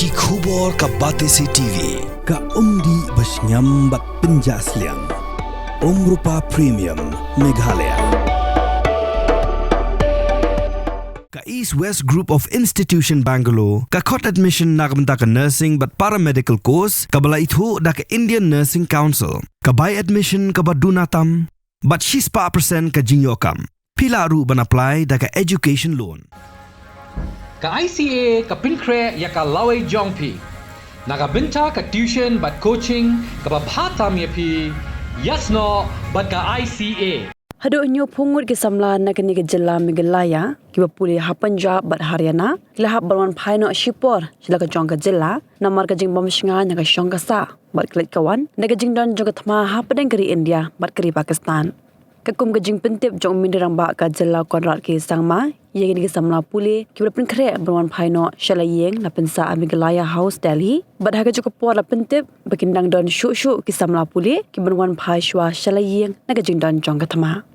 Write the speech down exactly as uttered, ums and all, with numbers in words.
Ki khubor ka Batesi T V, ka umdih ba shngiam bad pynjah sliang. Umrupa Premium, Meghalaya. Ka East West Group of Institution Bangalore, ka khot admission na ka bynta ka nursing bad paramedical course, kaba la ithuh da ka Indian Nursing Council, ka bai admission kaba duna tam, bad shispah percent ka jingïoh kam. Phi lah ruh ban apply da ka education loan. Ka I C A ka pynkhreh ïa ka lawei jong phi na ka bynta ka tuition bad coaching kaba bha tam ïa phi, ïasnoh bad ka I C A. Haduh hynñiew phew ngut ki samla na kane ka jylla Meghalaya kiba pule ha Punjab bad Haryana ki la hap ban wan phai noh shipor sha la ka jong ka jylla namar ka jingbym shngaiñ ha ka shong ka sah bad ka leit ka wan da ka jingdon jong ka thma hapdeng ka ri India bad ka ri Pakistan. Ka kum ka jingpyntip jong u Myntri Rangbah ka jylla Conrad K Sangma ïa kine ki samla pule kiba la pynkhreh ban wan phai noh sha la ïing la pynsah ha Meghalaya House, Delhi, bad ha kajuh ka por la pyntip ba kin dang don shuh shuh ki samla pule kiban wan phai shuwa sha la ïing na ka jingdon jong ka thma.